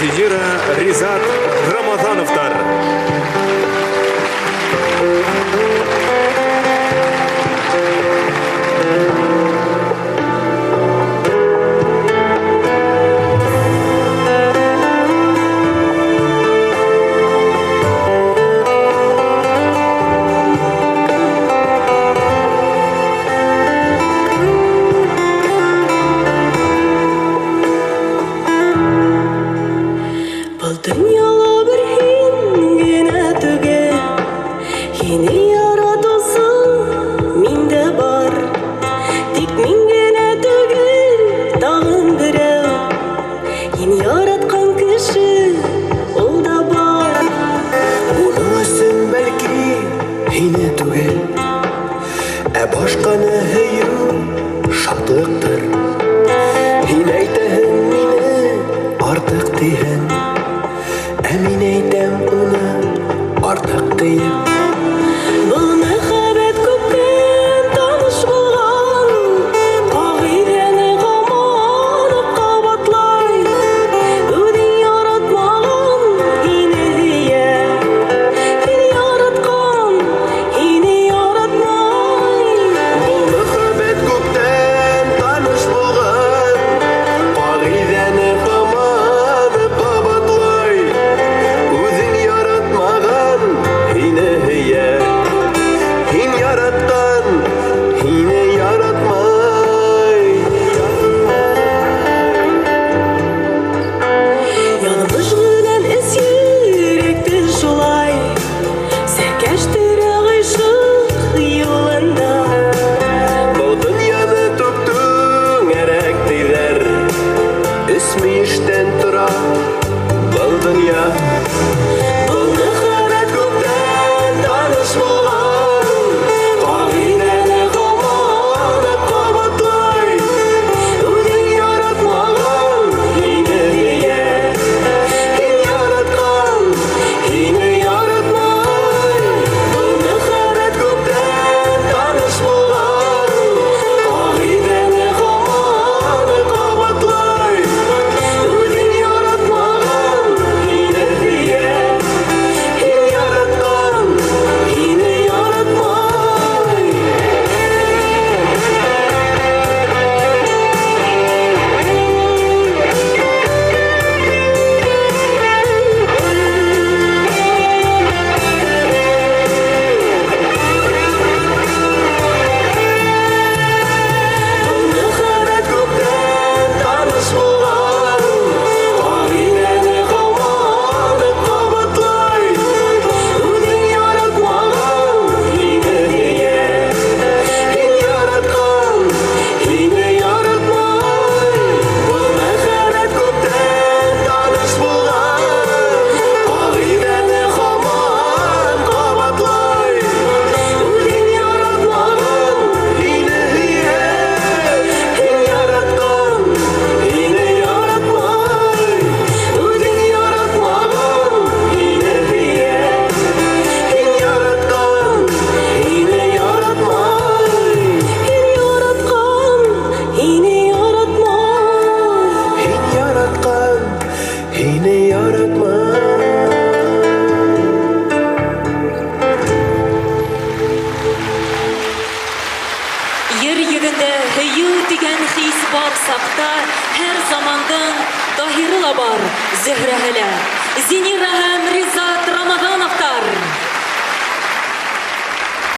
Зинира, Ризат Рамазановтар. Был дөньяла бер һин генә түгел, һине яратусы мин дә бар. Тик мин генә түгел, тагын берәү. Һин яраткан кеше ул да бар. Уның өсөн бәлки һине түгел, ә башҡаны һөйөү шатлыҡтыр. Һин әйтәһең мине артыҡ тиһең, ә мин әйтәм уны артыҡ тиеп. Был мәхәббәт күптән таныш булган, кагыйдәне һаман ук кабатлай. Үҙең яратмаган һине һөйә, һин яраткан һине яратмай. Был мөхәббәт күптән таныш булған, ҡағиҙәне һаман ҡабатлай. Үҙең яратмаған һине һөйә, һин яратҡан һине яратмай. Яҙмыш белән эс йөрәкте шулай сәркәштерә ғыйшыҡ юлында. Был донъяны түп-түңәрәк тиҙәр, өс мөйөштән тора был донъя. Был Мөхәббәт күптән таныш булған, ҡағиҙәне һаман ҡабатлай. Үҙең яратмаған һине һөйә, һин яратҡан һине яратмай. Был Мөхәббәт күптән таныш булған, ҡағиҙәне һаман ҡабатлай. Үҙең яратмаған һине һөйә, һин яратҡан һине яратмай. Был Мөхәббәт күптән таныш булған, ҡағиҙәне һаман ҡабатлай. Үҙең яратмаған һине һөйә, һин яратҡан һине яратмай. Был мөхәббәт күптән таныш булған, ҡағиҙәне һаман ҡабатлай. Үҙең яратмаған һине һөйә, һин яратҡан һине яратмай. Үҙең яратмаған һине һөйә, һин яратҡан һине яратмай. Һин яратҡан һине яратмай. Һин яратҡан һине яратмай. Ер йөҙөндә һөйөү тигән хис бар саҡта һәр замандың Таһиры ла бар, Зөһрәһе лә. Зинира һәм